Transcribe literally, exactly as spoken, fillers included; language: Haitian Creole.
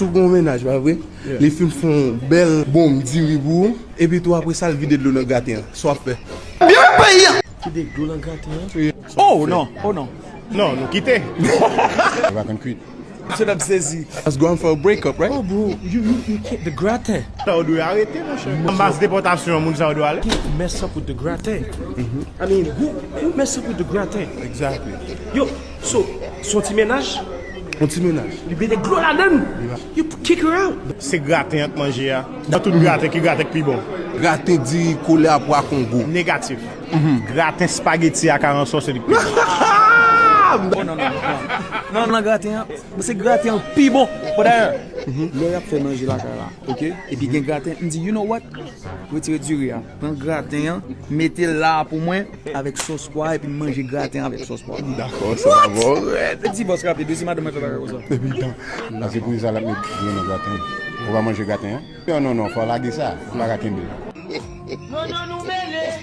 Ou gen yon mennaj, pa vre? Li fin fè yon bèl bonm diri pou ou, epi tou apre sa, l vide dlo nan graten an. Sa w ap fè? Byen peyi an! Vide dlo nan graten an? Oh non, oh non. Non, nou kite. Yo pa konn kwit. Msye t ap sezi. Let's go for a breakup, right? Oh bro, you, you, you can't, the graten. Sa yo dwe arete, monchè. Anbas depòtasyon an, moun sa yo dwe ale. Can't mess up with the graten. I mean, who, who mess up with the graten? Exactly. Yo, so, se yon ti mennaj? Yon ti mennaj. Li mete dlo ladan. You kick her out. Se graten an k manje a. Nan tout graten, ki graten k pi bon? Graten diri kole a pwa Kongo. Negatif. Graten spaghetti a ka ransò se li k pi bon. Oh non, non, non. Non, non, graten an. Se graten an pi bon. Bon, dayè, lè y ap fè manje lakay la, ok? Epi gen graten, m di, you know what? Retire diri a. Pran graten an, mete l la pou mwen, avèk sòs pwa, epi m manje graten an avèk sòs pwa. Dakò, sa va bon. Divòs rapid, wi, si madanm mwen fè bagay konsa. Epi tan. Nan se pou sa l ap met dlo nan graten. Ou pa manje graten an? Non, non, non, fò w lage sa. Ou pa ka kenbe l. Non, non, nou mele.